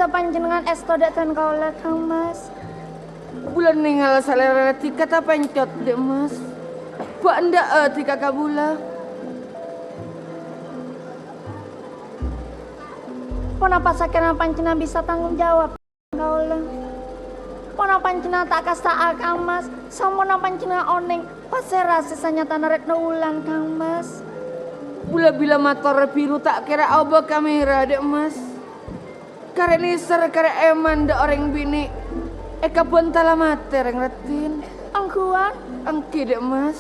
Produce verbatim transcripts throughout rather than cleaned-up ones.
Panjhennengngan èsto dhâ' dhân kaulâ, Kang Mas. Bulâ nèngala salèrana dhika tapencot, Dhi' Mas. Bâ' endâ'â dhika ka bulâ. Ponapa sakèrana panjhennengngan bisa tanggung jawab? Kaulâ. Ponapa panjhennengngan ta' kasta'a, Kang Mas? Samponna panjhennengngan onèng, pasèra sè sanyatana Retno Wulan, Kang Mas? Bulâ bilâ mator biru ta' kèra obâ ka mèra, Dhi' Mas. Karè nèser, karè èman dâ' orèng binè'. Èkabân tala matè rèng raddhin. Ongghuwân? Èngghi, Dhi' Mas.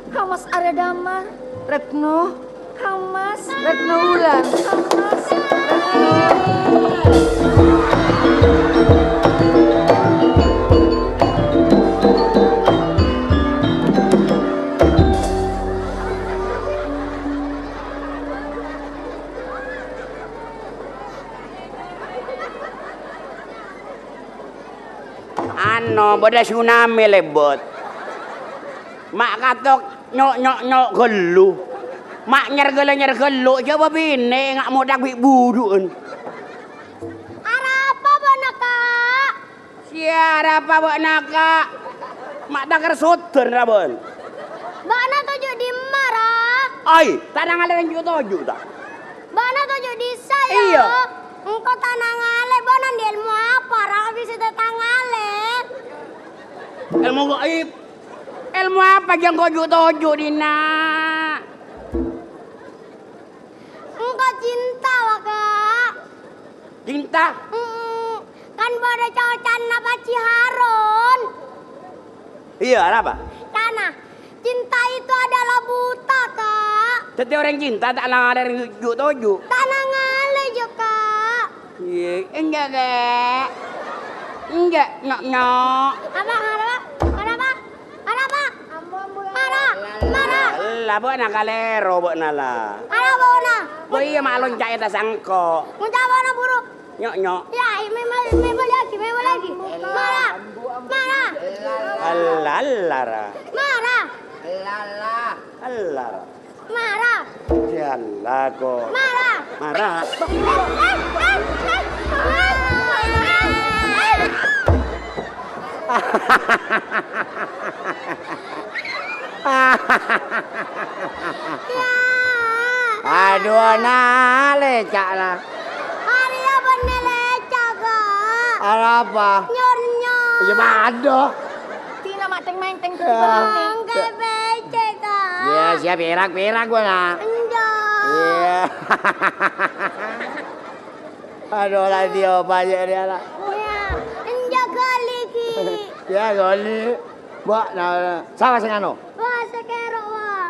Kang Mas arèya damar. Retno. Kang Mas. Retno Wulan. Kang Mas. Retno. Ano, bâdâ tsunami lèbât. Ma' katok nyo'-nyo'-nyo' ghâllu. Ma' nyerghâlâ-nyerghâllu, jhâ' bâbinè' nga' modhâk bi' budhu'en. Arapa bâ'na, Ka'? Sè arapa bâ'na, Ka'? Ma' taker sodâr, ra, bân? Bâ'na toju' dimma, Ra? Ai, ta' nangalè rèng ju'-toju', ta'? Bâ'na toju' dissa, ya? Iyâ. Engko' ta' nangalè, bâ'na andi' èlmo apa, Ra, bisa ta' tangalè? Èlmo gaib. Èlmo apa jhâ' engko' ju'-toju', Dina? Engko' cinta, wa, Ka'. Cinta? Mm-mm. Kan bâdâ cocana Paji Harun. Iyâ, arapa? Cana, cinta itu adalah buta, Ka'. Dhâddhi orèng cinta ta' nangalè rèng ju'-toju'. Ta' nangalè, jhâ', Ka'. Iyâ, enjâ', Ka'. Enjâ', nyok-nyok. Apa, arapa? Arapa? Arapa? Mara! Mara! Ella, bâ'na kalèro bâ'na, la. Arapa, bâ'na? Bâ' iyâ ma' lonca'è ta' sangko'. Lonca' bâ'na, buru. Nyok-nyok. Ya, me-, me-, me-, bâli lagi, me-, bâli lagi. Mara! Mara! Ella, ella, ra. Mara! Ella, ra. Mara! Jhâ' la, ko'. Mara! Mara. Adu, na, lèca', na. Arèya bânnè lèca', Ka'. Arapa? Nyor-nyor. Iyâ, padâ. Dina matèng-matèng. Iyâ. Enggak becek, Ka'. Iyâ, siap, perak-perak gua, na. Enjâ'. Iyâ. Adu, la, dia apa aja, dia, la? Iyâ. Enjâ' ghâli, Ki. Iyâ, ghâli. Bâ', na, sapa sè nganu? Wah, sakèro, wah.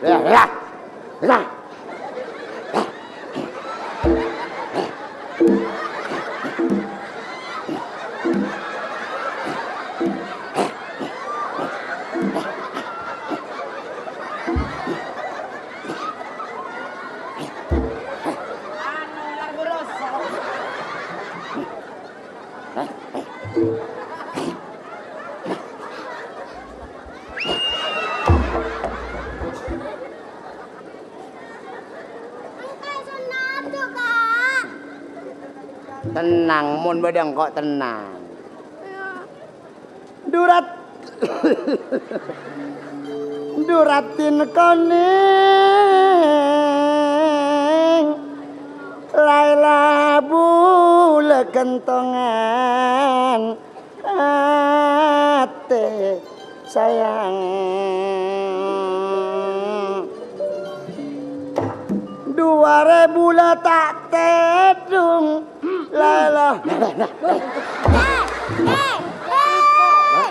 Ya, ya. Ya. Engko' sonnat, Ka'. Tenang, mon bâdâ engko' tenang. Durat. Duratin konèng. Laila bulâ kentongan. Atè sayang. Dua rèbu la ta' tèdung. La, la. Eh, eh, eh.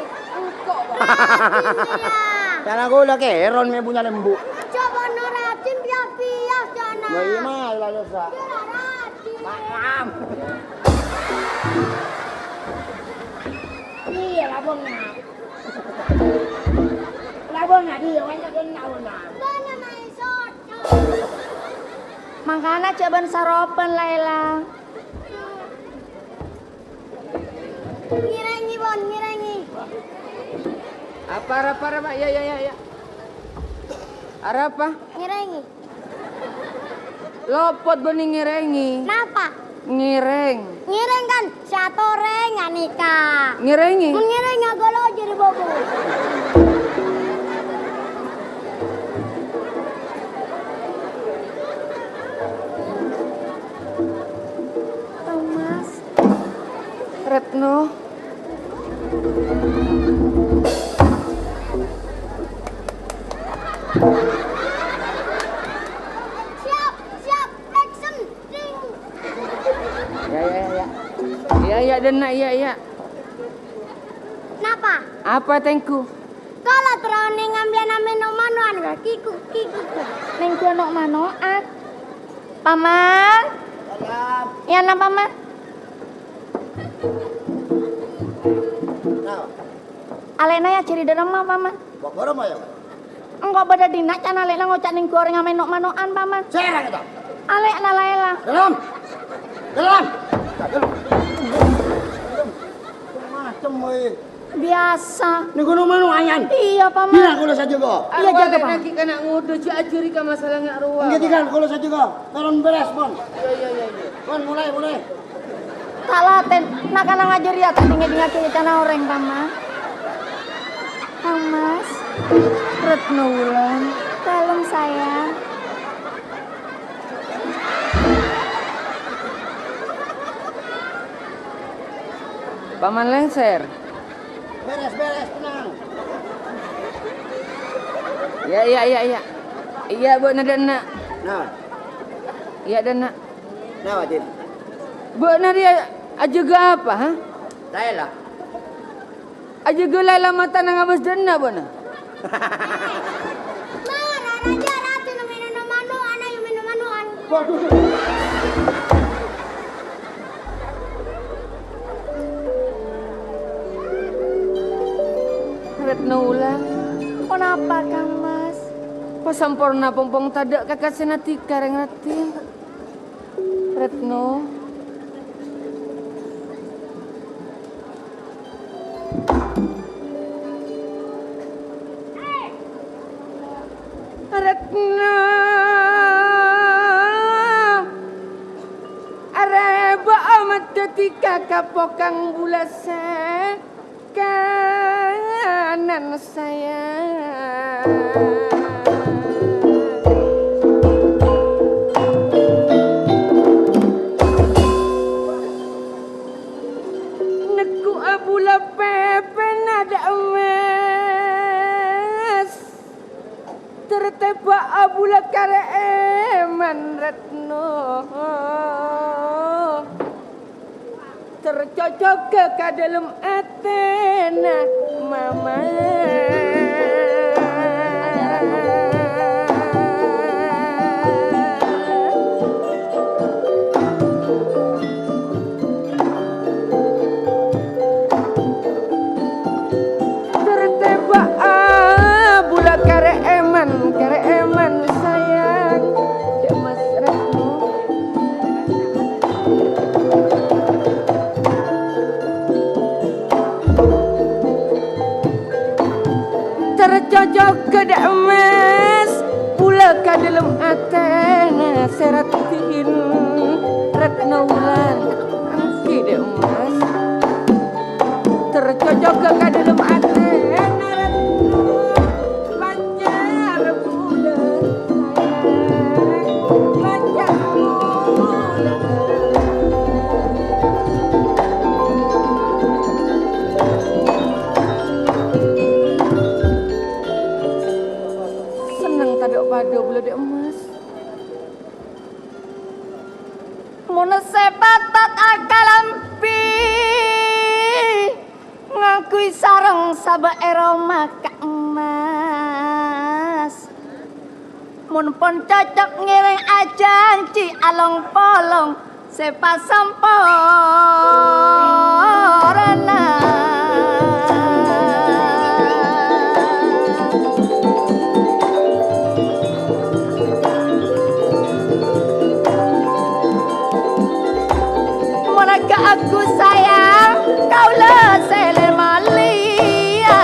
Cara gue udah keron me punya lembu. Coba no rajin bias-bias, Jana. Lah, iya, Mas, lah, dosa. Iya, rajin. Malam. Iya, labongnya. Labongnya dia, banyak yang tahu, nah. Mana main shot? Mangkana jhâ' bân saropèn, Laila. Ngèrèngè, Bon, ngèrèngè. Apa, arapa, arapa? Ya, ya, ya, ya. Arapa? Ngèrèngè. Lopot bânnè ngèrèngè. Napa? Ngèrèng. Ngèrèng kan sè atorè nganèka. Ngèrèngè? Mon ngèrèng agolo jârèya bobo. Thomas. Retno. Siap, siap, action, ding. Iyâ, iyâ, iyâ. Iyâ, iyâ, dânna', iyâ, iyâ. Napa? Apa, Tèngku? Kaulâ terro nèng ngambilâna mèno'-mano'an, kiku, kiku. Nèng ghu no'-mano'an. Paman. Salam. Iyâ, na, Paman. Nah. Alè'na èajhâri dâ' remma, Paman. Bâ-, bârâmma, yâ? Engko' bâdâ dinna' can alè'na ngoca' nèng ghu orèng amèno'-mano'an, Paman. Sèrang èto? Alè'na la èla. Dalam. Dalam. Macem, woi. Biyasa. Nèng ghu no'-mano'an? Iyâ, Paman. Bilâ kaulâ sajâgâ. Iyâ, jâgâ, Paman. Lagi kana' ngodâ, jhâ' ajhâri ka masalah nga' rowa. Èngghi, Paman. Kaulâ sajâgâ. Terro bherrâs, pon. Iyâ, iyâ, iyâ, iyâ. Pon, mulai, mulai. Ta' latèn, na'-kana' ngajhâri ta' ding-ngèdingngaghi cana orèng, Paman. Thomas. Retno Wulan. Kalem, sayang. Paman lèngsèr. Bherrâs, bherrâs, tenang. Iyâ, iyâ, iyâ, iyâ. Iyâ, bâ'na dânna'. Nah. Iyâ, dânna'. Napa, Din? Bâ'na rèya ajâgâ apa, ha? Laila. Ajâgâ Laila matana ngabâs dânna' bâ'na. Mara rajâ ratu nèng mèno'-mano'an, ayo mèno'-mano'an. Waduh. Retno Wulan. Ponapa, Kang Mas? Pasamporna pongpong tadâ' kakasèna dhika, rèng raddhin. Retno. Retno. Arèbâ amat dhâddhi kaka pokang bulâ sè kanan, sayang. Neggu' abulâ pèpèna dâ' emmas. Tertèbâ' abulâ karè'èman Retno. Tercocogghâ ka dâlem atèna mama. Tertèbâ' abulâ karè'èman, karè'èman sayang, dâ' Mas Retno. Tercocogghâ dâ' emmas, bulâ ka dâlem atèna sè raddhin Retno Wulan. Èngghi dâ' emmas. Tercocogghâ ka dâlem atèna Retno. Panjhâr bulâ. Senneng tadâ' padâ bulâ dâ' emmas. Mon sè patot akalambhi ngangghuy sareng sabâ' è roma Ka' Emmas. Mon pon cocok ngèrèng ajhânjhi along-polong sè pasamporana. Mon gâ' aku sayang, kaulâ sè lè malèya.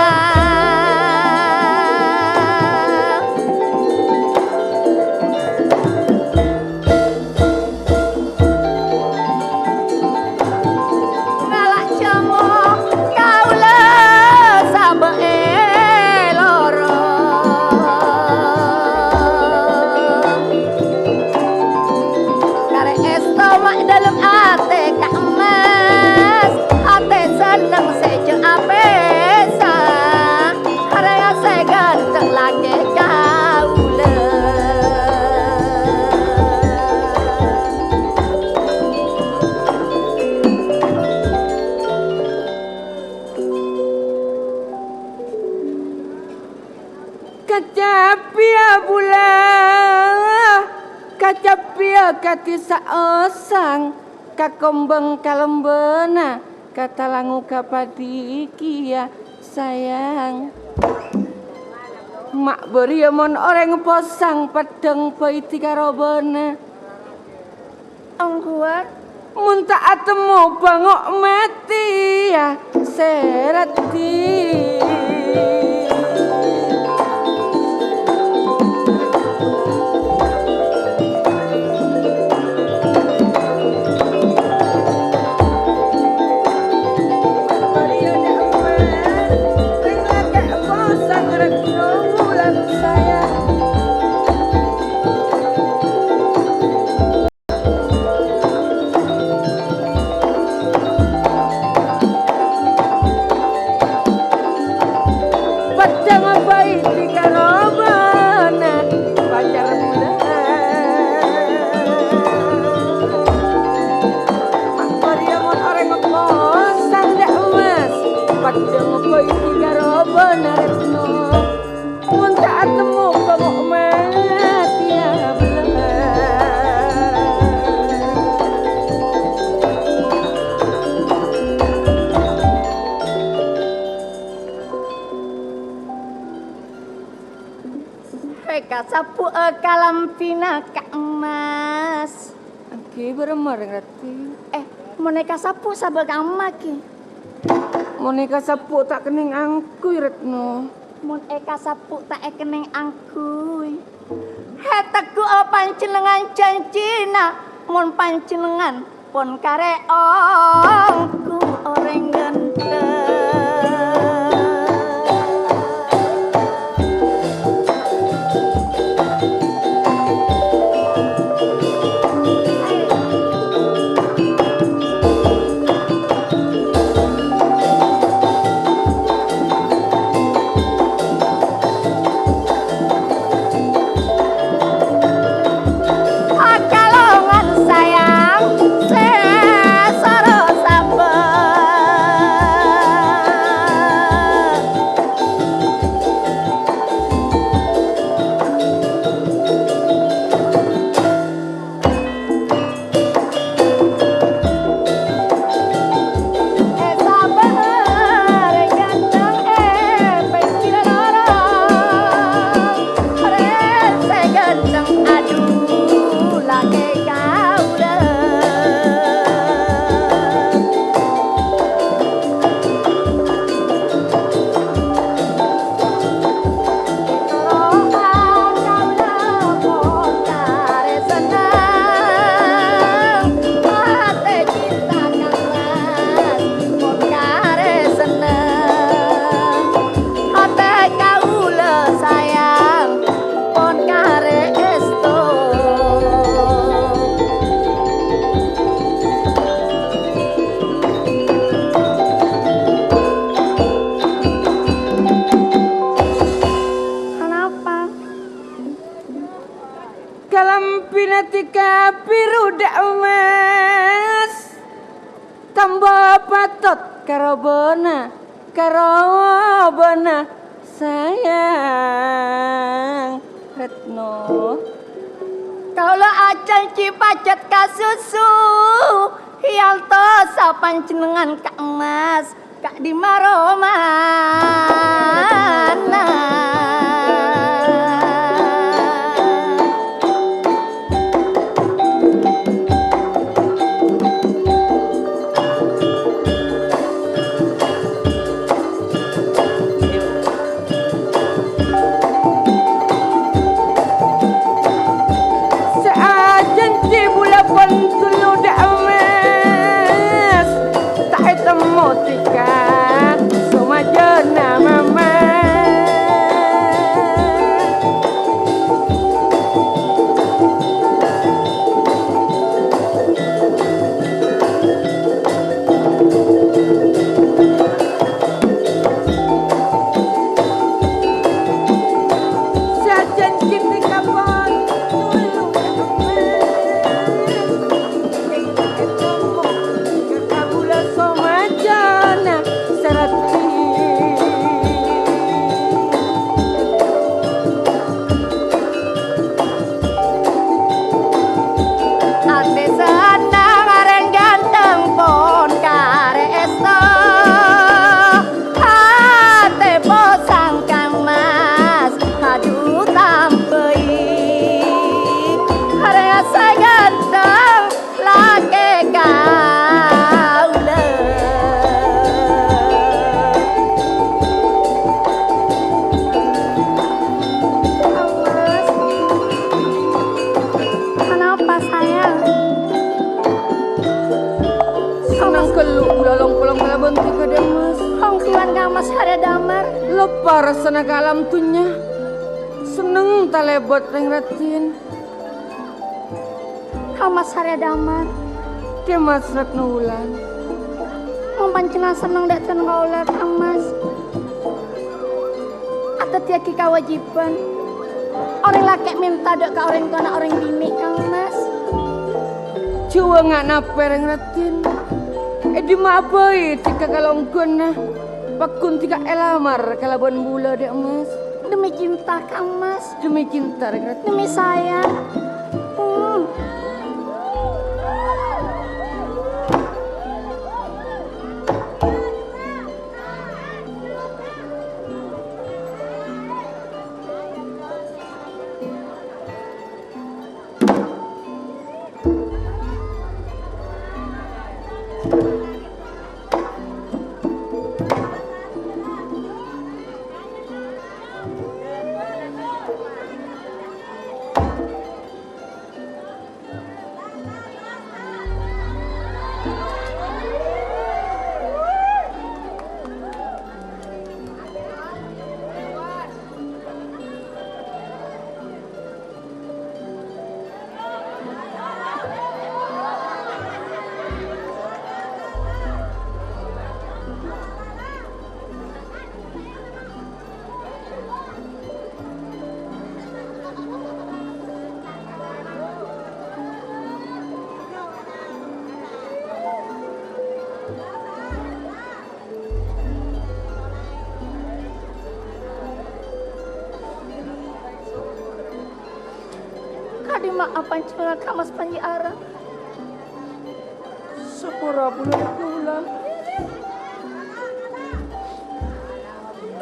Kacabbhiyâ bulâ, kacabbhiyâ kadhi saosang, kakombhâng kalambhâna, katalango kapadhi kèya, sayang. Ma' bâriyâ mon orèng posang peddhâng bâidhi karobâna. Ongguwâ. Mon ta' atemmo bângo' matèya sè raddhin. Padhâ ngabâidhi karobâna pacar bulâ. Bâriyâ mon orèng posang dâ' emmas, padhâ ngabâidhi karobâna retno. Mon ta' atemmo bângo' matèya bellâ. Èkasabbu'â kalambhina Ka' Emmas. Èngghi bârâmma rèng raddhin? Eh, mon èkasabbu' sabâ' Ka' Emma, ghi. Mon èkasabbu' ta' kennèng angghuy, Retno. Mon èkasabbu' ta' èkennèng angghuy. Hè, tegghu'â panjhennengngan janjina, mon panjhennengngan pon karè ongghu orèng ghântheng. Akalongan sayang sè soro sabâ. Anapa? Kalambhina dhika biru dâ' emmas, tamba patot karobâna, karobâna sayang Retno. Kaulâ ajhânjhi pajhât ka susu, èantos sapanjhennengngan Ka' Emmas. Ka'dimma romana? Sè ajhânjhi bulâ pon ghâllu dâ' emmas, ta' ètemmo dhika somajâna mama. Ka alam dunnya, senneng talèbât rèng raddhin. Ka Mas Arya Damar. Ka Mas Retno Wulan. Mon panjhennengngan senneng dâ' dhân kaulâ, Kang Mas, adhâddhiyâghi kawâjibhân orèng lakè' mènta dâ' ka orèng towana orèng binè', Kang Mas. Jhâ' wâ' nga' napè rèng raddhin? È dimma'a bhâi dhika kalongghuwânna? Pagghun dhika èlamar kalabân bulâ, Dhi' Mas. Demi cinta, Kang Mas. Demi cinta, Rèng Raddhin. Demi sayang. Hmm. Kadhi ma'a panjhennengngan, Kang Mas Panji Arang. Sapora bulâ Rètno Wulan.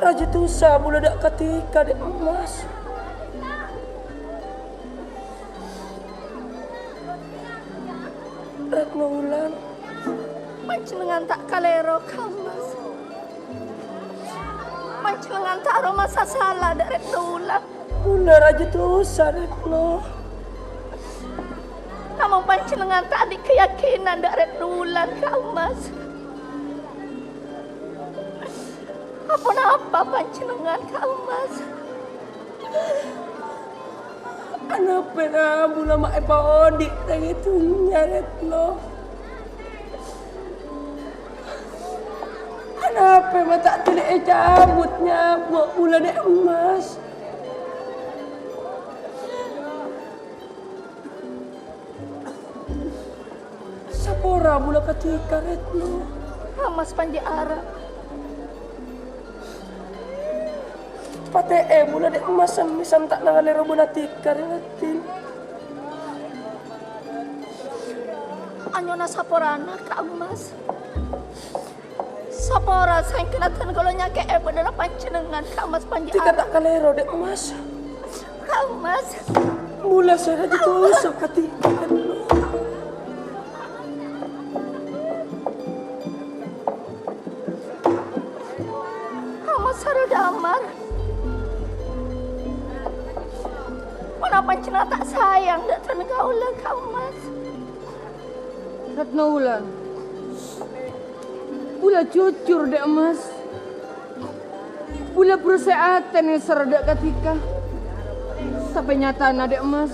Rajâ dusa bulâ dâ' ka dhika, Dhi' Mas. Rètno Wulan. Panjhennengngan ta' kalèro, Kang Mas. Panjhennengngan ta' aromasa sala dâ' Rètno Wulan. Bulâ rajâ dusa, Rètno. Namong panjhennengngan ta' andi' kayakinan dâ' Rètno Wulan, Kang Mas. Aponapa panjhennengngan, Kang Mas? Anapèna bulâ ma' èpaodi' rèng è dhunnya, Rètno? Anapè ma' ta' dilè ècabut nyamana bulâ, Dhi' Mas? Sapora bulâ ka dhika, Rètno. Kang Mas Panji Arang. Patè'è bulâ, Dhi' Mas, san-mèsan ta' nangale'è robâna dhika, Rèng Raddhin. Anyo'ona saporana, Kang Mas. Sapora saèngghâna dhân kaulâ nyakè'è bâdâna panjhennengngan, Kang Mas Panji Arang. Dhika ta' kalèro, Dhi' Mas. Kang Mas. Bulâ sè rajâ dusa ka dhika. Kang Mas Arya Damar. Ponapa panjhennengngan ta' sayang dâ' dhân kaulâ, Kang Mas? Rètno Wulan. Bulâ jujur, Dhi' Mas. Bulâ bherrâ sè atè nèser dâ' ka dhika. Tapè nyatana, Dhi' Mas,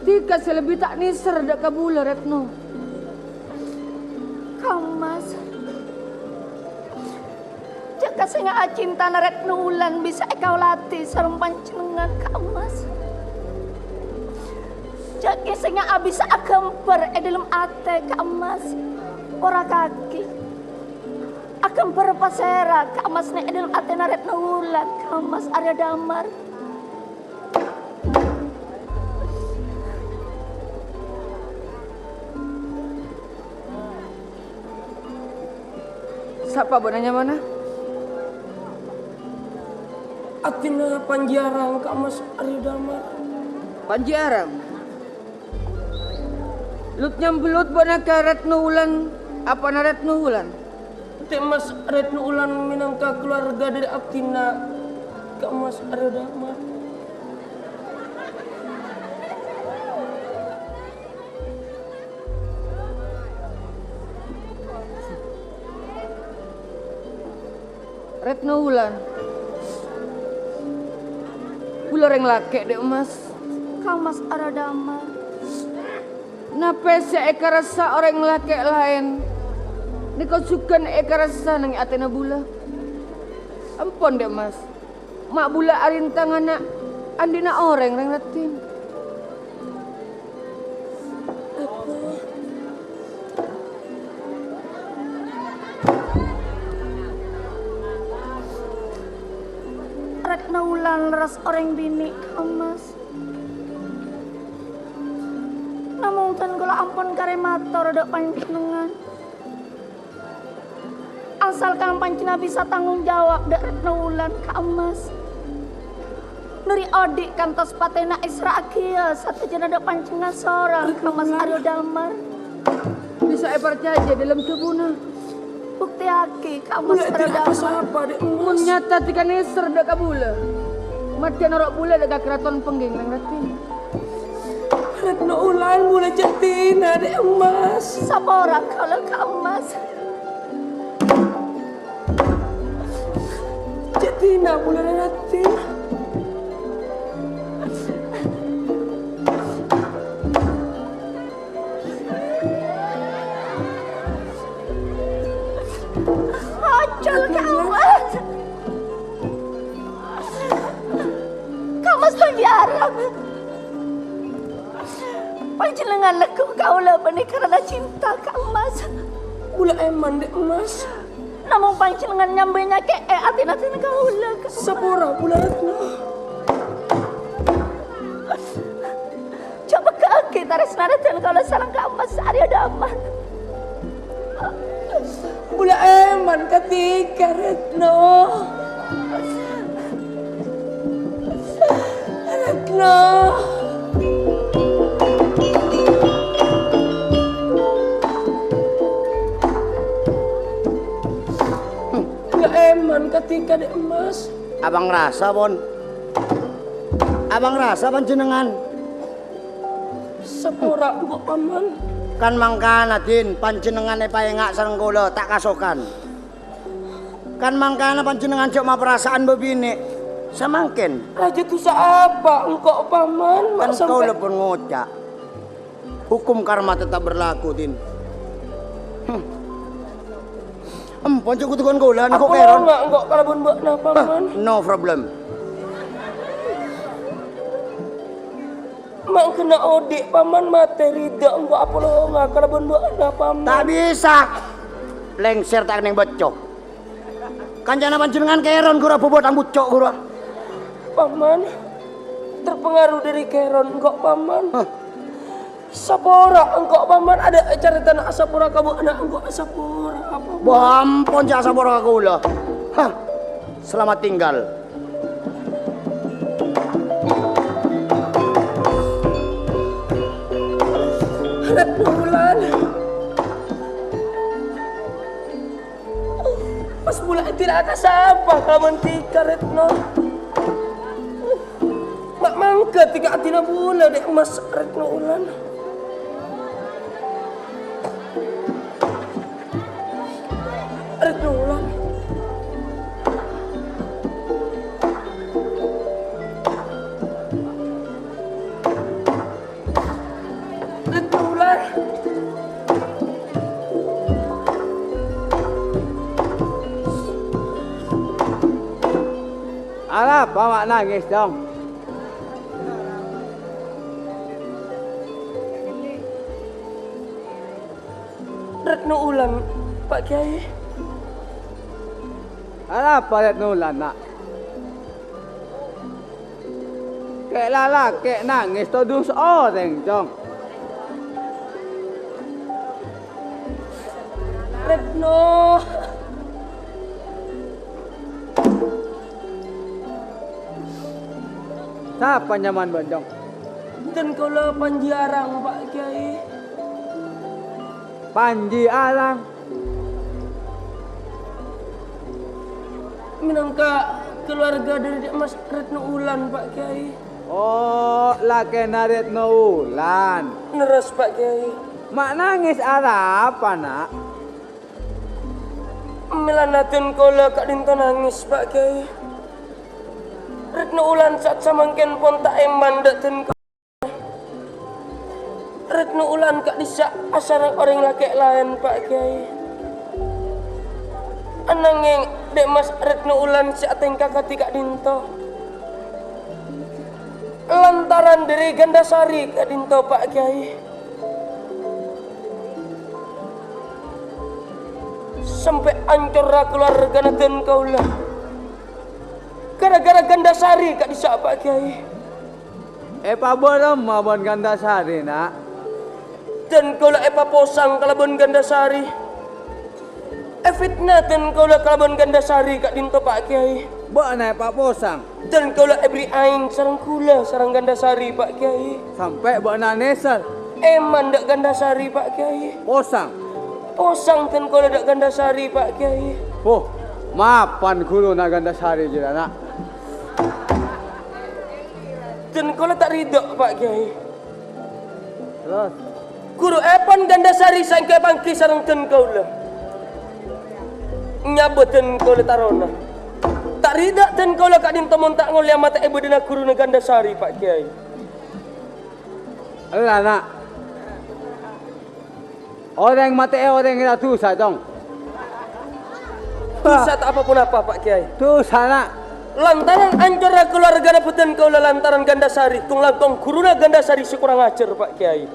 dhika sè lebbi ta' nèser dâ' ka bulâ, Rètno. Kang Mas. Jhâ' kasènga'a cintana Rètno Wulan bisa èkaolatè sareng panjhennengngan, Kang Mas. Jhâ' kasènga'a bisa aghâmbhâr è dhâlem atè, Kang Mas. Ora kakè. Aghâmbhâr pasèra, Kang Mas, nè' è dhâlem atèna Rètno Wulan, Kang Mas Arya Damar. Sapa bâ'na nyamana? Atèna Panji Arang, Kang Mas Arya Damar. Panji Arang? Lut-nyambellut bâ'na ka Rètno Wulan, apana Rètno Wulan? Dhi' Mas, Rètno Wulan mènangka kalowarga dâri abdhina, Kang Mas Arya Damar. Rètno Wulan. Orèng lakè', Dhi' Mas. Ka' Mas Aradamar. Napè sè èkarassa orèng lakè' laèn, nèko jhughân èkarassa neng è atèna bulâ. Ampon, Dhi' Mas. Ma' bulâ arèntangana andi'na orèng, Rèng Raddhin. Retno Wulan lerres orèng binè' Ka' Mas. Namong dân kaulâ ampon karè mator dâ' panjhennengngan. Asalkan panjhennengngan bisa tanggung jawab dâ' Retno Wulan Ka' Mas. Nuri odi' kantos patèna èserra'aghiyâ sadhâjâna dâ' panjhennengngan sorang Ka' Mas Aryo Damar. Bisa èparcajâ dâlem dhâbuna. Buktèyaghi Ka' Mas Aryo Damar. Mon nyata dhika nèser dâ' ka bulâ, maddhâ noro' bulâ dâ' ka karaton pèngghing, Rèng Raddhin. Retno Wulan bulâ jhâ' dhina, Dhi' Emmas. Sapora kaulâ Ka' Emmas. Jhâ' dhina bulâ, Rèng Raddhin. Ajâl, Ka' Emmas. Ka' Emmas panjhârâng. Panjhennengngan lagghu' kaulâ bânnè karana cinta Ka' Emmas. Bulâ èman, Dhi' Emmas. Namong panjhennengngan nyambâi nyakè'è atèna dân kaulâ, Ka' Emmas. Sapora bulâ, Retno. Jhâ' pegghâ'âghi tarèsnana dân kaulâ sareng Ka' Emmas Aryo Damar. Bulâ èman kadhika, Retno. Retno. Bulâ èman kadhika, Dhi' Emmas. Abâng rasa, pon? Abâng rasa panjhennengngan? Sapora engko', Paman. Kan mangkana, Din, panjhennengngan èpaènga' sareng kaulâ, ta' kasokan. Kan mangkana panjhennengngan jhâ' maparasa'an bâbinè'. Samangkèn. Rajâ dhusa apa engko', Paman? Kan kaulâ pon ngoca'. Hukum karma tetap berlaku, Din. Hmm. Empon jhâ' kodhughân kaulâ, engko' Kèron. Apolonga engko' kalabân bâ'na, Paman. Ah, no problem. Ma' ghenna' odi', Paman, matè ridha engko' apolonga kalabân bâ'na, Paman. Ta' bisa. Lèngsèr ta' kennèng bâcco. Kancana panjhennengngan Kèron ghuru abobot ambucco' ghuru. Paman, terpengaruh dari Kèron engko', Paman. Hah. Sapora engko', Paman, adâ' carètana asapora ka bâ'na engko' asapora, Paman. Bâh, ampon jhâ' asapora ka kaulâ. Hah, selamat tinggal. Retno Wulan. Pas bulâ èdilâ ka sapa kalabân dhika, Retno? Ma' mangghâ dhika adina bulâ, Dhi' Emmas, Retno Wulan. Retno Wulan. Retno Wulan. Arapa ma' nangès, Cong? Retno Wulan, Pa' Kyai. Arapa Retno Wulan, Na'? Kè' lalakè' nangès todus orèng, Cong. Retno. Sapa nyamana bâ'na, Cong? Bhunten, kaulâ Panji Arang, Pa' Kyai. Panji Arang. Mènangka kaluwarga dhâri Dhi' Emmas Retno Wulan, Pa' Kyai. Oh, lakèna Retno Wulan. Lerres, Pa' Kyai. Ma' nangès arapa, Na'? Mèlana dân kaulâ ka'dinto nangès, Pa' Kyai. Retno Ulan sa'at samangkèn pon ta' èman dâ' dân kaulâ. Retno Ulan ka'dissa' asareng orèng lakè' laèn, Pa' Kèyaè. Anangèng, Dè' Mas Retno Ulan sè atèngka kadhi ka'dinto. Lantaran dâri Gandasari ka'dinto, Pa' Kèyaè. Sampè' ancorra kalowargana dân kaulâ. Gara-gara Gandasari ka'dissa', Pa' Kèyaè. Èpabârâmma bân Gandasari, Na'? Dân kaulâ èpaposang kalabân Gandasari. Èfitna dân kaulâ kalabân Gandasari ka'dinto, Pa' Kèyaè. Bâ'na èpaposang? Dân kaulâ èberri' aèng sareng ghulâ sareng Gandasari, Pa' Kèyaè. Sampè' bâ'na nèser? Èman dâ' Gandasari, Pa' Kèyaè. Posang? Posang dân kaulâ dâ' Gandasari, Pa' Kèyaè. Poh, mapan ghuruna Gandasari jârèya, Na'. Dân kaulâ ta' ridha, Pa' Kèyaè. Terros? Ghuruèpon Gandasari saèngghâ èpangghi sareng dân kaulâ. Nyabâ dân kaulâ tarona. Ta' ridha dân kaulâ ka'dinto mon ta' ngolèya matè'è bâdâna ghuruna Gandasari, Pa' Kèyaè. Ella, Na'. Orèng matè'è orèng rèya dhusa, Cong. Dhusa ta' apa-ponapa, Pa' Kèyaè. Dhusa, Na'. Lantaran ancorra kalowargana bhâdhân kaulâ lantaran Gandasari, kong-langkong ghuruna Gandasari sè korang ajhâr, Pa' Kèyaè.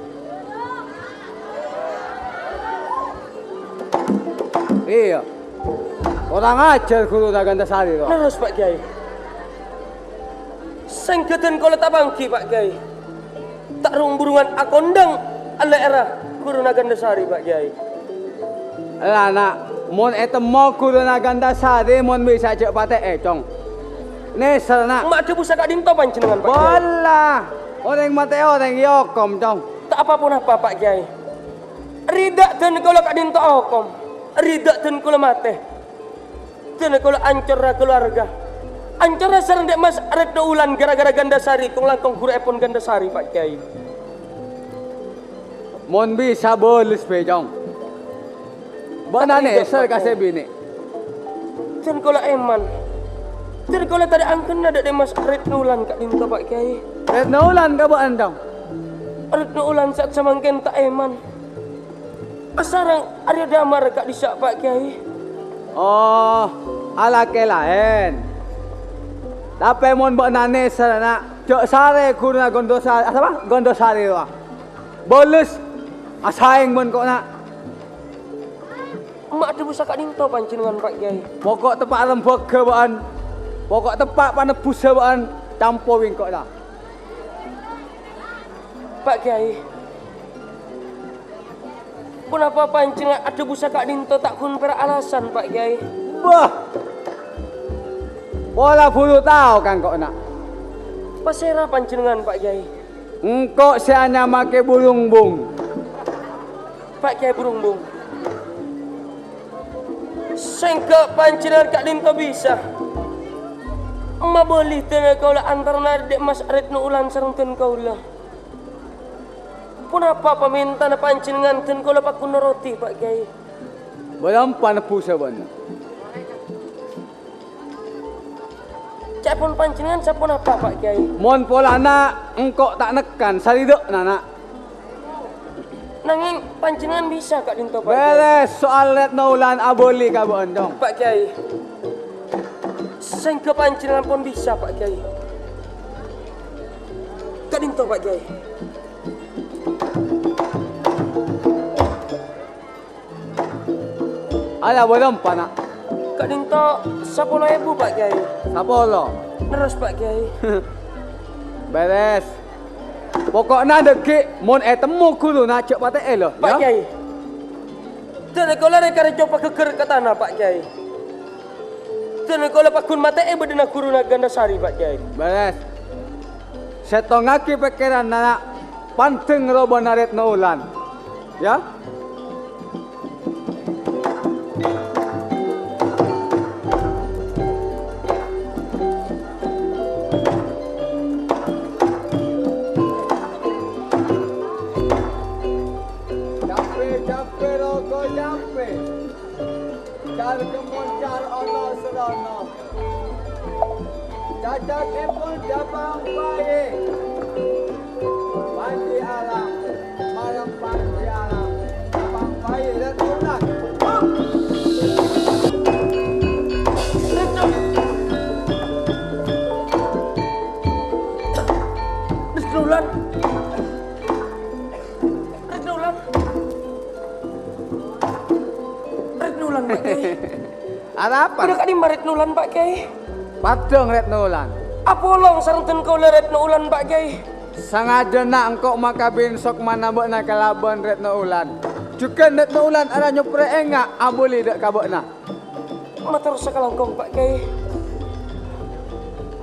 Iyâ. Korang ajhâr ghuruna Gandasari, rowa. Lerres, Pa' Kèyaè. Saèngghâ dân kaulâ ta' pangghi, Pa' Kèyaè. Ta' rong-burungan akondhâng ellè'èrra ghuruna Gandasari, Pa' Kèyaè. Ella, Na', mon ètemmo ghuruna Gandasari, mon bisa jhâ' patè'è, Cong. Nèser, Na'. Ma' dhâbu saka'dinto panjhennengngan, Pa' Kèyaè. Bâlâ. Orèng matè'è orèng èokom, Cong. Ta' apa-ponapa, Pa' Kèyaè. Ridha dân kaulâ ka'dinto okom. Ridha dân kaulâ matè. Dân kaulâ ancorra kalowarga. Ancorra sareng Dè' Mas Retno Ulan gara-gara Gandasari, kong-langkong ghuruèpon Gandasari, Pa' Kèyaè. Mon bisa bâles bhâi, Cong. Bâ'na nèser ka sè binè'. Dân kaulâ èman. Dân kaulâ tadâ' angghâna dâ' Dè' Mas Retno Ulan ka'dinto, Pa' Kèyaè. Retno Ulan ka bâ'na, Cong? Retno Ulan sa'at samangkèn ta' èman. Asareng Arya Damar ka'dissa', Pa' Kèyaè. Oh, alakè laèn. Tapè mon bâ'na nèser, Na', jhâ' sarè ghuruna Gondosari, asapa? Gondosari, rowa. Bâles, asaèng bân engko', Na'. Ma' dhâbu saka'dinto panjhennengngan, Pa' Kèyaè. Poko' teppa' lembâghâ bâ'na. Poko' teppa' panebbhussa bâ'na, campo bi' engko', La. Pa' Kèyaè. Ponapa panjhennengngan adhâbu saka'dinto ta' ghun pèra' alasan, Pa' Kèyaè? Bâh! Pola buru tao ka engko', Na'. Pasèra panjhennengngan, Pa' Kèyaè? Engko' sè anyama Kè Burungbung. Pa' Kèyaè Burungbung. Sèngghâ panjhennengngan ka'dinto bisa mabâli dân kaulâ antarana Dè' Mas Retno Ulan sareng dân kaulâ. Ponapa pamèntana panjhennengngan dân kaulâ pagghun noro'è, Pa' Kèyaè? Bârâmpa nebbhussa bâ'na? Ca'èpon panjhennengngan saponapa, Pa' Kèyaè? Mon polana engko' ta' nekkan, saridhâ'na, Na'. Nangèng panjhennengngan bisa ka'dinto, Pa' Kèyaè. Bèrès, soal Retno Ulan abâli ka bâ'na, Cong. Pa' Kèyaè. Sèngghâ panjhennengngan pon bisa, Pa' Kèyaè. Ka'dinto, Pa' Kèyaè. Ala bârâmpa, Na'? Ka'dinto sapolo èbu, Pa' Kèyaè. Sapolo? Lerres, Pa' Kèyaè. Bèrès. Poko'na dhâggi' mon ètemmo ghuruna jhâ' patè'è, lo, Pa' Kèyaè. Dân kaulâ rè-karè copa ghâggâr ka tana, Pa' Kèyaè. Dân kaulâ pagghun matè'è bâdâna ghuruna Gandasari, Pa' Kèyaè. Bèrès. Sèttongngaghi pèkkèranna, Na'. Pandeng robâna Retno Ulan. Yâ. Capè, capè, rogo capè. Car kemon car ana serana. Cacat Pangpaè. Panji Alang. Malem Panji Alang. Pangpaè Retno Ulan. Hop! Retno. Retno Ulan. Retno Ulan. Retno Ulan, Pak Kiai. Arapa? Bâdâ ka'dimma Retno Ulan, Pak Kiai? Paddhâng Retno Ulan. Apolong sareng dhân kaulâ Retno Ulan, Pak Kiai. Sangajâna engko' makabin sokmana bâ'na kalabân Retno Ulan. Jhughân Retno Ulan arèya nyoprè enga' abâli dâ' ka bâ'na. Mator sakalangkong, Pak Kiai.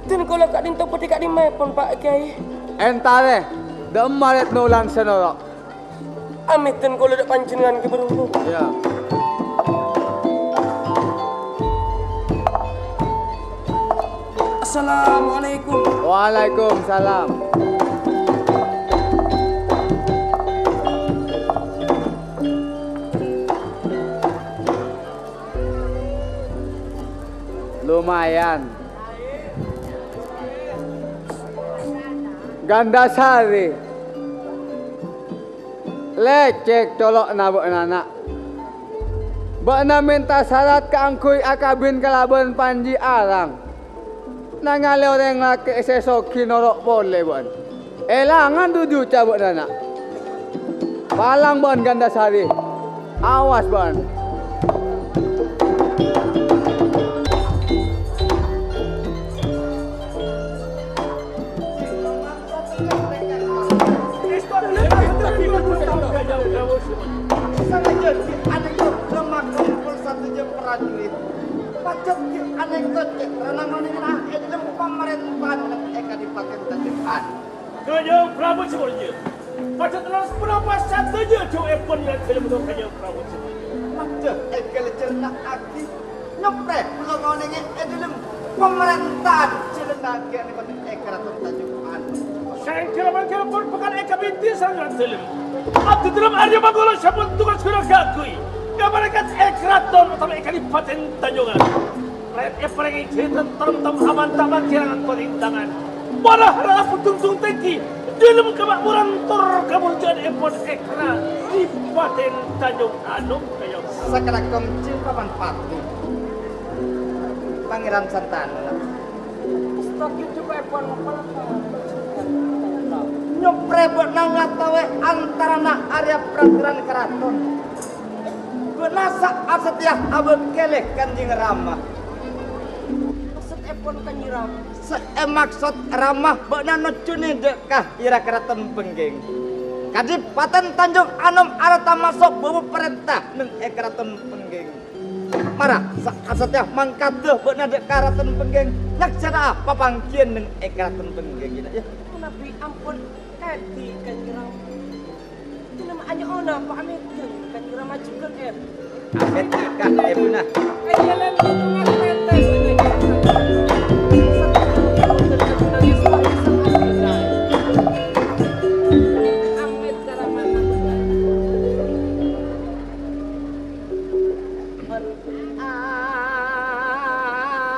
Dhân kaulâ ka'dinto bâdâ ka'dimmaèpon, Pak Kiai? Èntarè, dâ'emma Retno Ulan sè noro'. Amèdhân kaulâ dâ' panjhennengngan, Ki Barongko. Iyâ. Assalamualaikum. Waalaikumsalam. Lumayan. Gandasari. Lècèk colo'na bâ'na, na'. Bâ'na mènta sarat kaangghuy akabin kalabân Panji Alang. Nangalè orèng lakè' sè soghi noro' polè bâ'na. Èlangan duduca bâ'na, na'. Palang bâ'na Gandasari. Awas bâ'na. Sangajâ ghi' anèka lemah kompol sadhâjâ prajurit. Pajhât ghi' anèka cè' ranamana è dâlem pamarèntahan è Kadhipadhân Tanjung Anom. Kanjeng Prabu Sumorja, pajhât leres ponapa sadhâjâ jhâuèpon rajâ lèbât Kanjeng Prabu Sumorja? Pajhât èngghâl cerna'aghi. Nyoprè, kaulâ ngonèngè è dâlem pamarèntahan jhâlânna ghi' anèka è Karaton Tanjung Anom. Sèngkèr mangkèr pon bhâkal èkabinti sareng dâlem. Abdhi dâlem arèya mangkèn sampun tugas ghulâ kaangghuy ka malaèkat è karaton otabâ è Kadhipadhân Tanjung Anom. Rèt èparèngè jhâ' tentrem, tam-, aman, ta' mangkèr nganggo rintangan. Para harap dungdung tèngghi, dâlem kamakmuran tor kamoljâ'ânnèpon è Kadhipadhân Tanjung Anom. Sakalangkong jhâ' Paman Pati. Pangèran Santana. Nyoprè bâ'na ngatawè antarana arèya paraturan karaton. Bâ'na sa-, asatèya abâkkèlè Kanjeng Rama. Maksodèpon Kanjeng Rama? Sè èmaksod Rama bâ'na nojjhuna dâ' ka Ira Karaton Penggeng. Kadhipadhân Tanjung Anom arèya tamaso' bâbâ parènta neng è Karaton Penggeng. Mara, sa-, asatèya mangkada bâ'na dâ' Karaton Penggeng, nyaksèna'a papangghiyân neng è Karaton Penggeng, yâ, yâ. Manabi ampon kadhi, Kanjeng Rama. Dinah anyo'ona pamèt, Kanjeng Rama jhughân, èp. Pamèt ka èbhuna.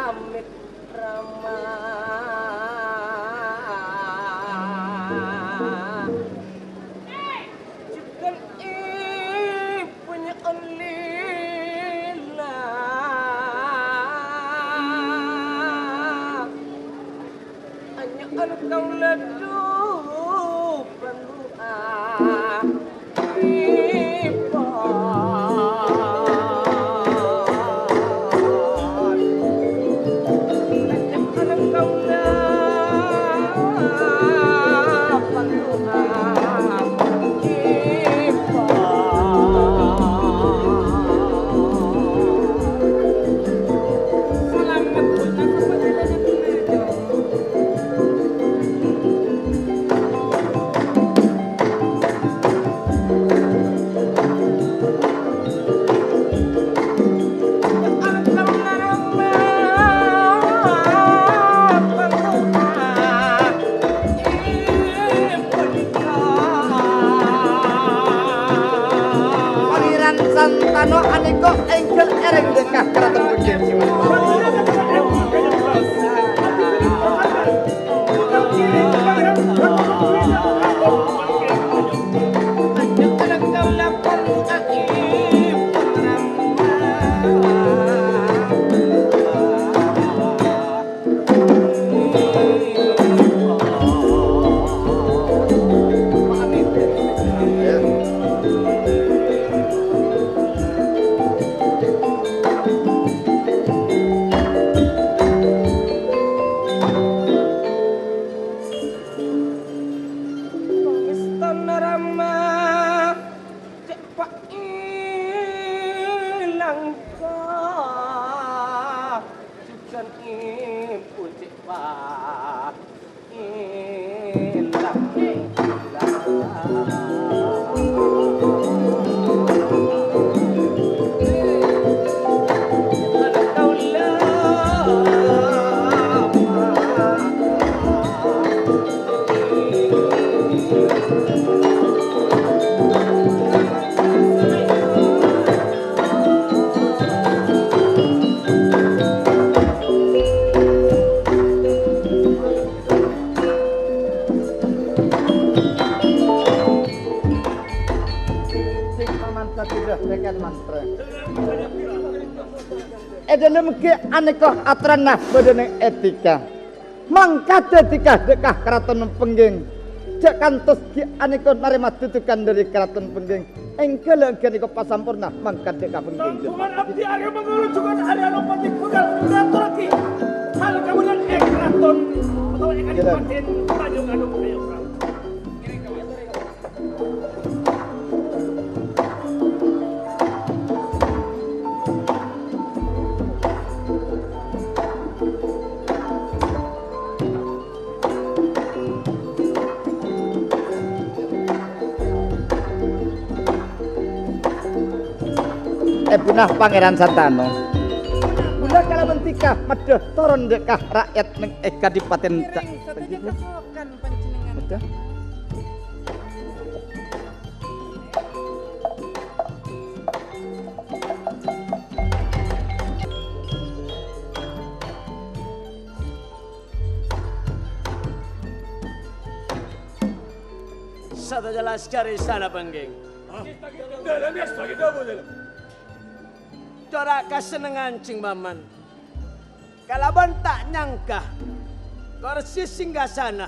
Amit Rama. Jhughân èbhuna lila. Anya'an kaulâ dhu pandu'a. Pangèran Santana anèka èngghâl èrèng dâ' ka Karaton Bugis. Sing pamansa sudah tekan mantra. E dhalem ghi' aneka atoranna badhana etika. Mangkat etika dha' ka karaton pengging. Ja' kantos ghi' aneka narema dudukan dhari karaton pengging. Engghâlâ' ghânèka pasamporna mangkat dha' ka pengging. Rombongan abdi arè mangolo jhughân arè anopati bhâkal ngatorraghi hal kabudhiyân è karaton otabâ è Kadipaten Tanjung Anom, Ayo Prabu. Ebuna Pangèran Santano. Bulâ kalabân dhika maddhâ toron dha' ka ra'yat neng è Kadipaten Ta-, Ngiring sadhâjâ kasokan panjhennengngan. Maddhâ. Sadhâjâ laskar istana pengging. Dâlem, ya, sebagai tamu, dâlem. Cora' kasennengngan, Jhing Paman. Kalabân ta' nyangka, korsi singgasana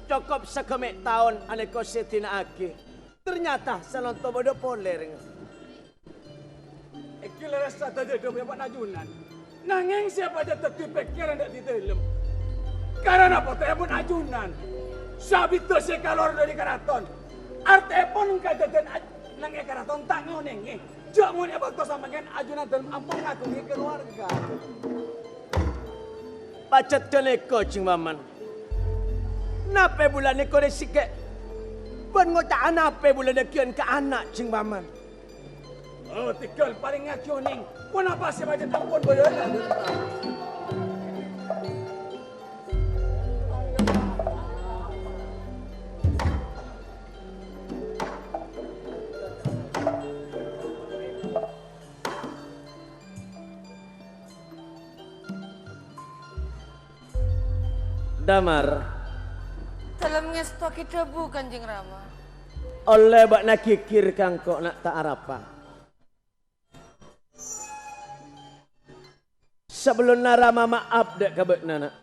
cokop saghâmè' taon alèko sè dina'aghi. Ternyata salonto bâdâ polè, rèng. Èngghi lerres sadhâjâ dhâbuna ajunan. Nangèng sè pajhât dhâddhi pèkkèran dâ' di dâlem. Karana pottrèpon ajunan. Sabidhâ sè kalowar dâri karaton. Artèpon kadhâddhiyân aj-, neng è karaton ta' ngonèngè. Jhâ' mon è bâkto sampèyan ajunan dâlem ampon ngaghungè kalowarga. Pajhât ghânèka, Jhing Paman. Napè bulâ nèko rèsèkè? Bân ngoca'a napè bulâ dhâgghiyân ka ana', Jhing Paman? Oh, tèghâl palèngngaghi onèng. Ponapa sè pajhât ampon bâdâ? Damar. Dâlem ngèstowaghi dhâbu, Kanjeng Rama. Ollè bâ'na ghighir ka engko', Na', ta' arapa. Sabellunna Rama maap dâ' ka bâ'na, Na'.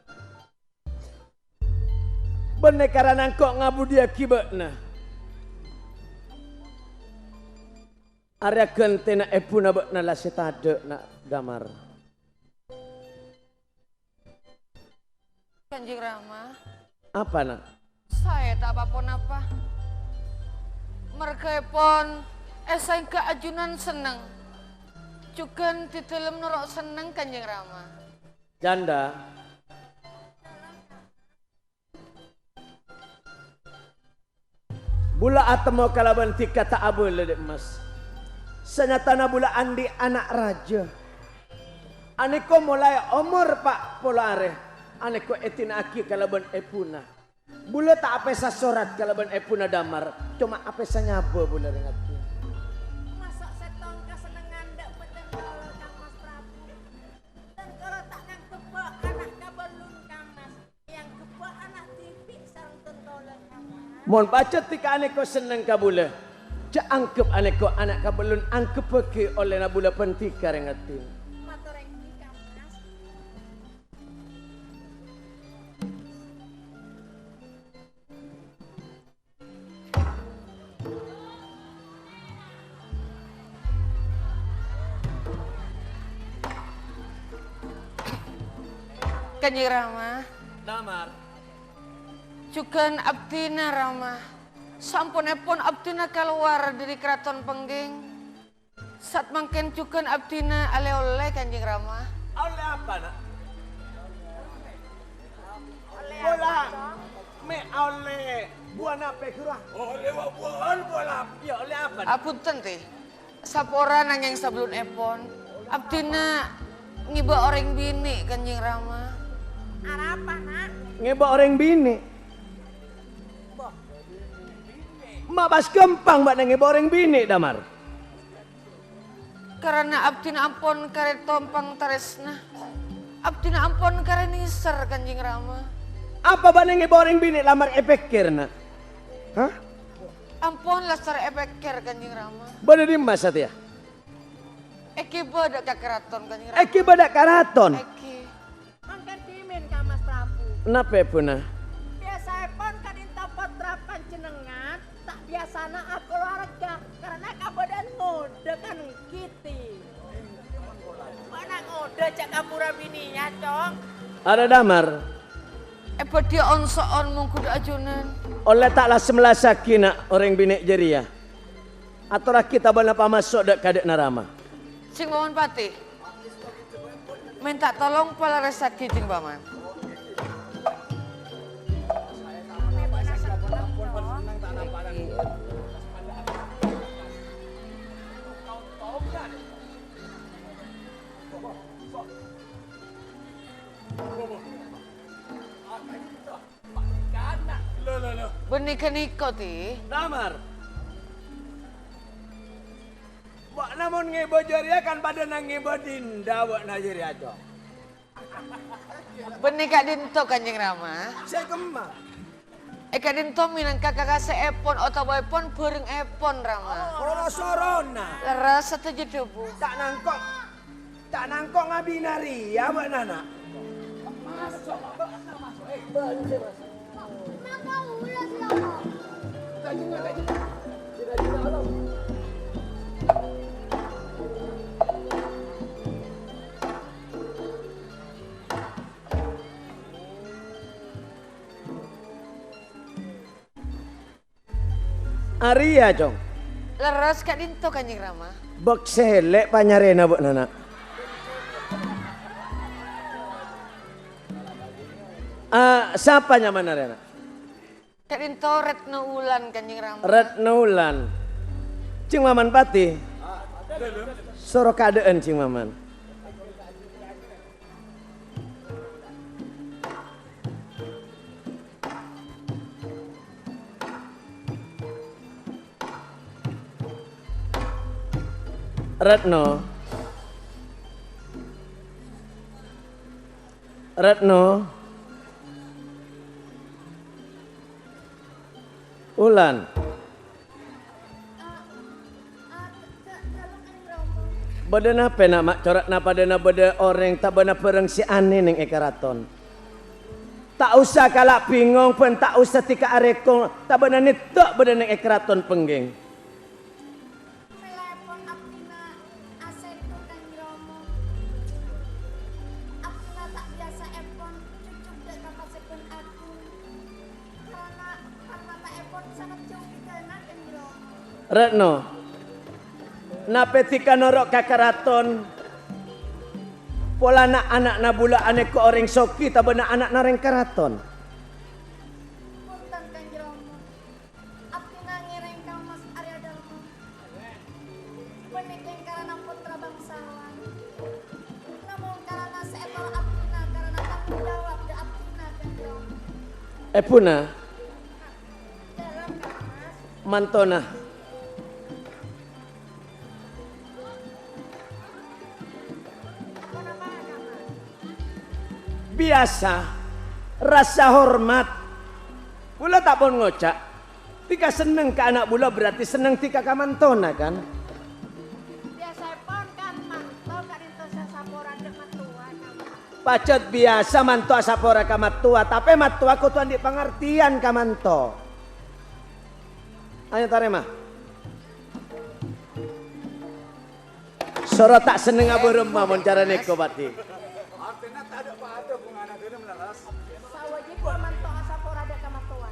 Bânnè karana engko' ngabudhiyaghi bâ'na. Arèya ghântèna èbuna bâ'na la sè tadâ', Na', Damar. Kanjeng Rama. Apa, Na'? Saè ta' pa-ponapa. Marghâèpon èsaèngghâ ajunan senneng. Jhughân di dâlem noro' senneng, Kanjeng Rama. Janda. Bulâ atemmo kalabân dhika ta' abâlâ, Dhi' Mas. Sanyatana bulâ andi' ana' rajâ. Anèko molaè omor pa' polo arè, anèko èdina'aghi kalabân èbuna. Bulâ ta' apèsa sorat kalabân èbuna Damar, coma apèsa nyabâ bulâ rèng abdhi. Maso' sèttong kasennengngan dâ' bhâdhân kaulâ, Kang Mas Prabu. Bhâdhân kaulâ ta' ngangghebbhâ ana' kabellun, Kang Mas. Èangghebbhâ ana' dhibi' sareng dhân kaulâ, Kang Mas. Mon pajhât dhika anèko senneng ka bulâ, jhâ' angghep anèko ana' kabellun angghebbhâghi ollèna bulâ bhândhi ka rèng abdhi. Mator èngghi, Kang Mas. Kanjeng Rama. Damar. Jhughân abdhina, Rama. Samponèpon abdhina kalowar dâri karaton Pengging. Sa'at mangkèn jhughân abdhina alè-ollè, Kanjeng Rama. Ollè apa, Na'? Pola mè' Apa, Ghuru? Olle wa-, buwân polap. Iyâ, olle apa? Apunten, Tè. Sapora nangèng sabellunèpon, abdhina ngèbâ orèng binè', Kanjeng Rama. Arapa, Na'? Ngèbâ orèng binè'? Ma' pas ghâmpang bâ'na ngèbâ orèng binè', Damar? Karana abdhina ampon karè tompang tarèsna. Abdhina ampon karè nèser, Kanjeng Rama. Apa bâ'na ngèbâ orèng binè' la mar èpèkkèr, Na'? Hah? Ampon lastar èpèkkèr, Kanjeng Rama. Bâdâ è dimma satèya? Èghibâ dâ' ka karaton, Kanjeng Rama. Èghibâ dâ' karaton? Èghi. Mangkèn dhimèn, Kamas Prabu. Napa, Èbhuna? Biyasaèpon ka'dinto pottra panjhennengngan ta' biyasana akalowarga karana kabâdâ'ân ngodâ kan ghi'. Bâ'na ngodâ jhâ' kabhuru abinèya, Cong. Arè Damar. Èbâdhiyâ on-so'on mongghu dâ' ajunan. Ollè ta' la-semellassaghi, Na', orèng binè' jârèya. Atorraghi tabâna pamaso' dâ' ka dâ'na rama. Sèng Paman Patè. Mènta tolong palerressaghi, Jeng Paman. Bânnè ghânèka, Tè. Damar. Bâ'na mon ngèbâ jârèya kan padâna ngèbâ dinda bâ'na jârèya, Cong. Bânnè ka'dinto, Kanjeng Rama. Sè kemma. È ka'dinto mènangka kakasè'èpon otabâèpon bhârengngèpon, Rama. Ora sorona. Lerres sadhâjâ dhâbu. Ta' nangko'. Ta' nangko' ngabinariyâ bâ'na, Na'. Arèya, Cong. Lerres ka'dinto, Kanjeng Rama. Bâk sèlè' panyarèna bâ'na, Na'. Ah, sapa nyamana rèya, Na'? Ka'dinto Retno Wulan, Kanjeng Rama. Retno Wulan. Jeng Maman Patè. Soro kaadâ'ân, Jeng Maman. Retno. Retno. Wulan. Bâdâ napè, Na', ma' cora'na padâna bâdâ orèng tabâna bhârâng sè anèh neng è karaton? Ta' osa kala' bingong bân ta' osa dhika arèkong, tabâna nèddhâ' bâdâ neng è karaton pèngghing. Mèlaèpon abdhina asènto, Kanjeng Rama. Abdhina ta' biyasaèpon jhujhur dâ' ka pasèbân aghung. Karana parmataèpon sanget jhâu bidhâna, Kanjeng Rama. Retno, napè dhika noro' ka karaton? Polana ana'na bulâ anèko orèng soghi tabâna ana'na orèng karaton. Bhunten, Kanjeng Rama. Abdhina ngèrèng ka Mas Arya Dalma. Panèka karana pottra bangsawan. Namong karana sè ètoro' abdhina karana tanggung jawab dâ' abdhina, Kanjeng Rama. Èbhuna. Dâlem, Kamas. Mantona. Biyasa, rasa hormat. Bulâ ta' pon ngoca', dhika senneng ka ana' bulâ berarti senneng dhika ka mantona, kan? Biyasaèpon kan manto ka'dinto sè asapora dâ' mattowa, kan? Pajhât biyasa manto asapora ka mattowa, tapè mattowa kodhu andi' pangartèyan ka manto. Ayo, tarèma. Soro ta' sennengnga bârâmma mon cara nèko, Patè. Sawajib manto asapora dâ' ka mattowa.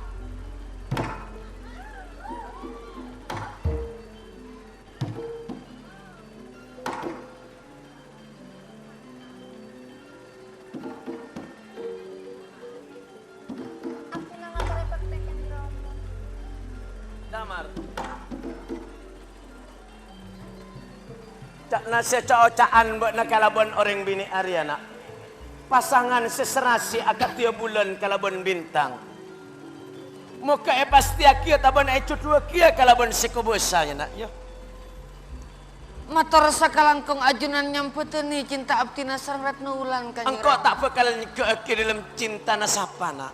Abdhina ngatorè bhâkti, Kanjeng Rama. Ca'na sè ca'-oca'an bâ'na kalabân orèng binè' arèya, Na'. Pasangan sè serasi akadhiyâ bulân kalabân bintang. Moghâ èpastèyaghi tabâna èjhudhuwâghi kalabân sè kobâsa, yâ, Na', yâ. Mator sakalangkong ajunan nyambhâdhâni cinta abdhina sareng Retno Wulan, Kanjeng Rama. Engko' ta' bhâkal nyegghâ'aghi dhâlem cintana sapa, Na'.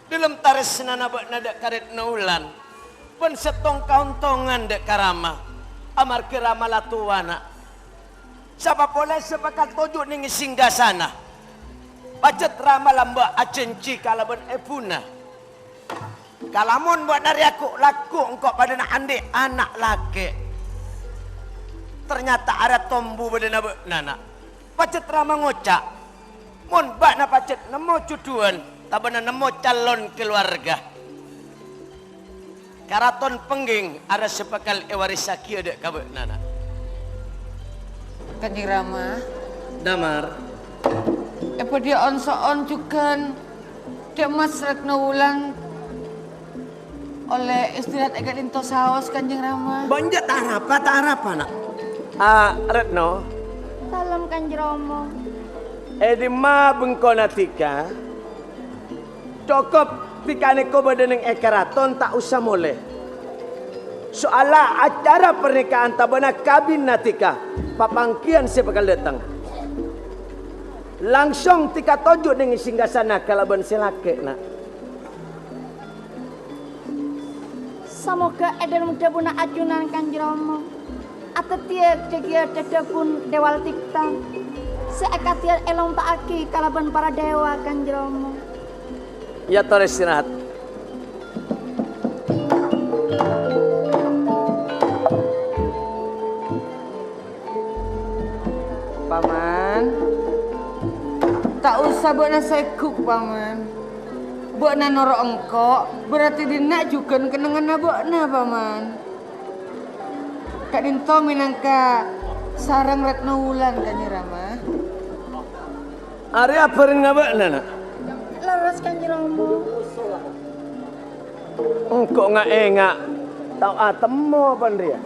Dhâlem tarèsnana bâ'na dâ' ka Retno Wulan, bân sèttong kaontongan dâ' ka Rama, amarghâ Rama la towa, Na'. Sapa polè sè bhâkal toju' nèng singgasana? Pajhât Rama lambâ' ajhânjhi kalabân èbhuna. Kalamon bâ'na rèya ghu-lagghu' engko' padâna andi' ana' lakè'. Ternyata arèya tombu bâdâna bâ'na, Na'. Pajhât Rama ngoca', "Mon bâ'na pajhât nemmo jhudhuwân, tabâna nemmo calon kalowarga, Karaton Pengging arèya sè bhâkal èwarissaghi dâ' ka bâ'na, Na'." Kanjeng Rama. Damar. Èbâdhiyâ on-so'on jhughân, dâ' Mas Retno Wulan ollè istirahat è ka'dinto saos, Kanjeng Rama. Bânjâ' ta' arapa, ta' arapa, Na'. Ah, Retno. Salam, Kanjeng Rama. È dimma bengkona dhika? Cokop dhika nèko bâdâ nèng è karaton, ta' osa molè. Soalla acara parnikahan tabâna kabinna dhika, papangghiyân sè bhâkal dâteng. Langsong dhika toju' nèng singgasana kalabân sè lakè', Na'. Samoghâ è dhâlem dhâbuna ajunan, Kanjeng Rama, adhâddhiyâ jâgiyâ dhâdhâbun Dewal Tikta sè akadhiyâ èlonta'aghi kalabân para dewa, Kanjeng Rama. Yâ, torè istirahat. Paman. Ta' osa bâ'na sèguk, Paman. Bâ'na noro' engko', berarti dinna' jhughân kennengnganna bâ'na, Paman. Ka'dinto mènangka sareng Retno Wulan, Kanjeng Rama. Arèya bhârengnga bâ'na, Na'? Lerres, Kanjeng Rama. Engko' nga'-ènga' tao atemmo bân rèya.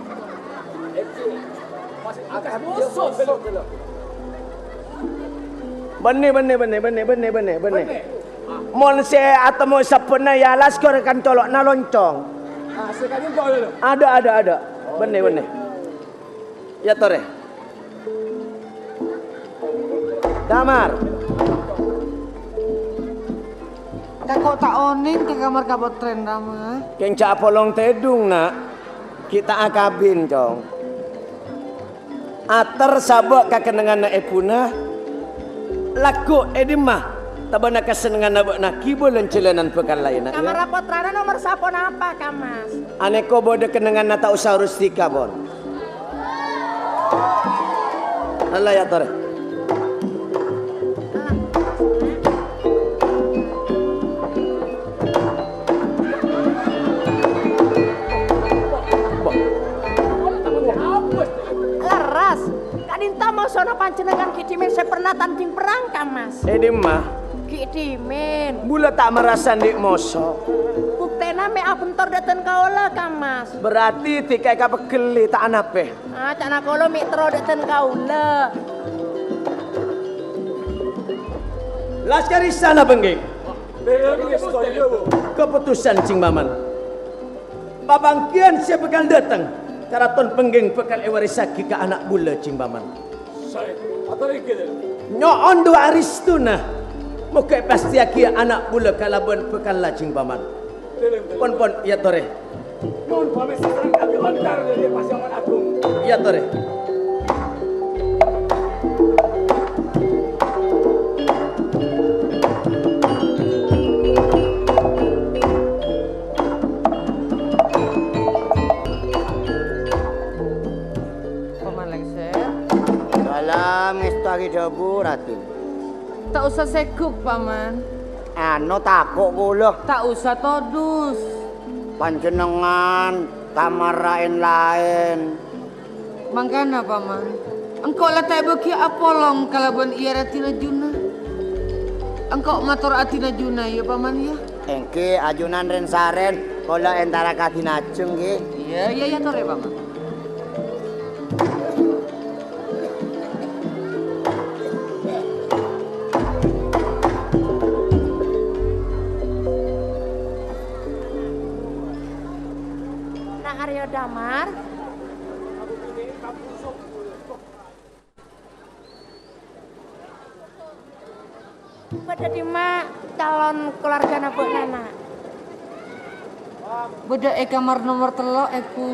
Bânnè, bânnè, bânnè. Mon sè atemmo sabbhânna, yâ, las ghâr kan colo'na loncong. Adâ', adâ', adâ'. Bânnè, bânnè. Yâ, torè. Damar. Tako' ta' onèng ka kamar kapottrèn, Rama. Kèng jhâ' apolong tèdung, Na'. Ghi' ta' akabin, Cong. Ater sabâ' ka kennengnganna èbhuna. Lagghu' è dimma? Tabâna kasennengnganna bâ'na ghibâ lan-jhâlânan bhâkal laènna, yâ? Kamar pottrana nomer saponapa, Ka' Mas? Anèko bâdâ kennengnganna ta' osa urus dhika, pon. Alla, yâ, torè. Lerres. Ka'dinto mosona panjhennengngan ghi' dhimèn sè pernah tandhing perrang, Ka' Mas? È dimma? Ghi' dhimèn. Bulâ ta' marasa andi' moso. Buktèna mè' abhântor dâteng kaulâ, Ka' Mas. Berarti dhika èkapegghellè ta' anapè. Ah, ca'na kaulâ mè' terro dâteng kaulâ. Laskar Istana Pengging. Keputusan, Jhing Paman. Papangghiyân sè bhâkal dâteng, Karaton Pengging bhâkal èwarissaghi ka ana' bulâ, Jhing Paman. Nyo'on du'a arèstona, moghâ èpastèyaghi ana' bulâ kalabân bhâkalla, Jhing Paman. Pon, pon, yâ torè. Yâ torè. Paman lèngsèr. Salam ngèstowaghi dhâbu, Raden. Ta' osa sèguk, Paman. Ano, tako' kaulâ. Ta' osa todus. Panjhennengngan kamarra èn-laèn. Mangkana, Paman, engko' la ta' èbâghi apolong kalabân iyâ Raden Ajuna. Engko' mator adina Ajuna, yâ, Paman, yâ. Èngghi, ajunan rèn-sarèn, kaulâ entara ka adina ajeng, ngghi. Iyâ, iyâ, iyâ, torè, Paman. Arya Damar. Bâdâ dimma calon kalowargana bâ'na, Na'? Bâdâ è kamar nomer tello', Èbhu.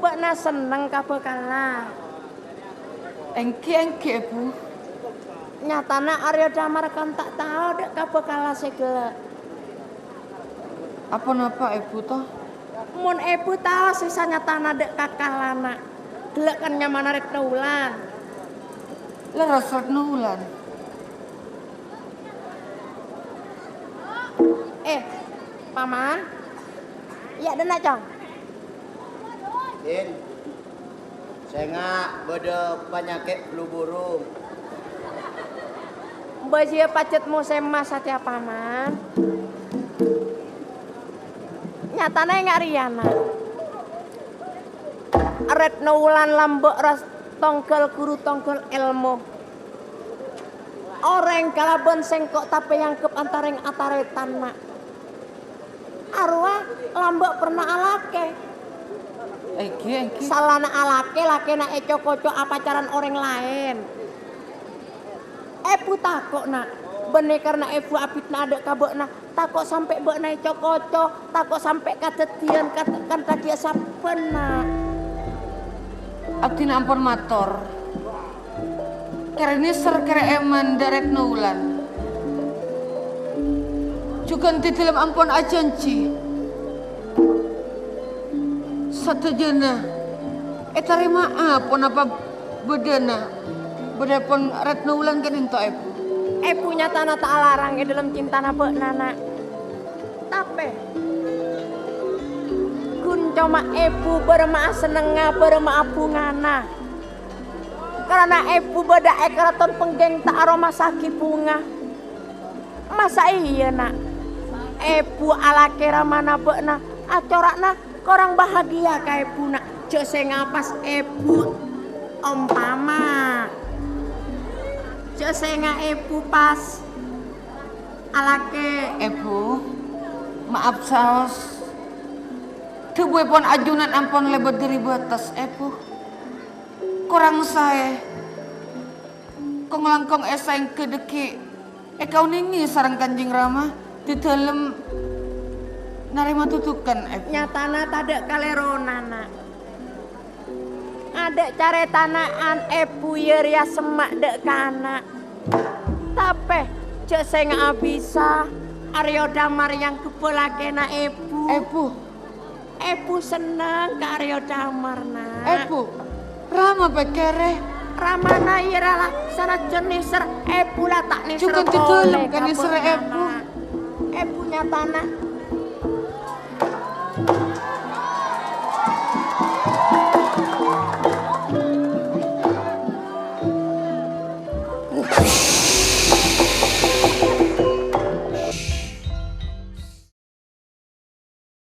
Bâ'na senneng ka bhâkalla? Èngghi, èngghi, Èbhu. Nyatana Arya Damar kan ta' tao dâ' ka bhâkalla sè ghellâ'. Aponapa, Èbhu, to? Mon Èbhu tao sè sanyatana dâ' kakallana, ghellâ' kan nyamana Retno Wulan. Lerres Retno Wulan. Eh, Paman. Iyâ, dâ' enna', Cong. Din, sènga' bâdâ panyakèt flu burung. Bâjiyâ pajhât mosèmma satèya, Paman. Nyatana ènga' rèya, Na'. Retno Wulan lambâ' ras tongghâl ghuru tongghâl èlmo. Orèng kalabân sèngko' tapè èangghep antarèng atarètan, Na'. Arowa lambâ' pernah alakè. Èngghi, èngghi. Salana alakè, lakèna èco-koco apacaran orèng laèn. Èbhu tako', Na'. Bânnè karna èbhu abitna adâ' ka bâ'na. Tako' sampè' bâ'na èco-koco, tako' sampè' kadhâddhiyân kat-, kantha dhiyâ sabbhân, Na'. Abdhina ampon mator. Kèrè nèser, kèrè èman dâ' Retno Wulan. Jhughân Dhidhâlem ampon ajhânjhi. Sadhâjâna ètarèma'a ponapa bâdâna, bâdâèpon Retno Wulan ka'dinto, Èbhu. Èbhu nyatana ta' alarang è dhâlem cintana bâ'na, Na'. Tapè, ghun coma èbhu bârâmma'a sennengnga, bârâmma'a bhungana. Karana èbhu bâdâ è karaton pènggheng ta' aromasaghi bhunga. Masa iyâ, Na'? Èbhu alakè ramana bâ'na acora'na korang bahagia ka èbhuna. Jhâ' sènga' pas èbhu. Ompama. Jhâ' sènga' èbhu pas alakè. Èbhu, maaf saos. Dhâbuèpon ajunan ampon lèbât dâri bâtes, èbhu. Korang saè. Kong-langkong èsaèngghâ dhâggi' èkaonèngè sareng Kanjeng Rama, Dhidhâlem narèma dudukan, èbhu. Nyatana tadâ' kalèrona, Na'. Adâ' carètana an èbhu iyâ rèya semma' dâ' kana'. Tapè, jhâ' sènga'a bisa, Arya Damar èangghep lakèna èbhu. Èbhu. Èbhu senneng ka Arya Damar, Na'. Èbhu, Rama pèkkèrè. Ramana iyâ ra la, sanajjân nèser, èbhu la ta' nèser. Jhughân polè dhidhâlem ka nèser, èbhu. Èbhu nyatana.